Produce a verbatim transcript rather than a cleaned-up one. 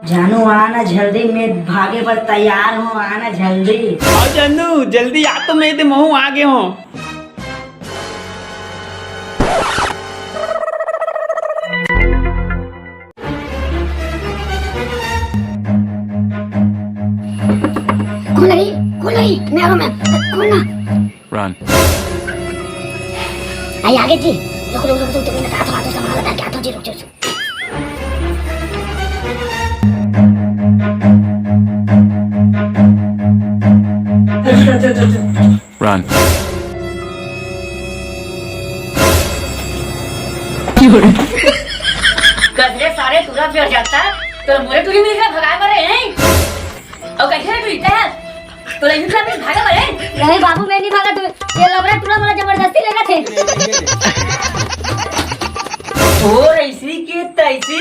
जानू, आना जल्दी, मैं भागे बर तैयार हूँ, आना जल्दी। हाँ जानू, जल्दी आ तो, मैं दे महू आगे हूँ। कौन है? कौन है? मैं आ रहा हूँ, मैं। कौन ना? Run. आई आगे जी। रुक, रुक, रुक, रुक, रुक, मैं हाथ, हाथ संभाल, क्या तो जी, रुक, रुक, रुक। Run. कजरे सारे टूरा फिर जाता, तो मोरे टूरी मिल गया भगाए मरे हैं। और कैसे रे टूरी तैं? तो लइहू टूरा फिर भागा मरे? नहीं बाबू, मैं नहीं भागा, तू ये लबरा टूरा वाला जबरदस्ती लेगा थे। और ऐसी की तैसी।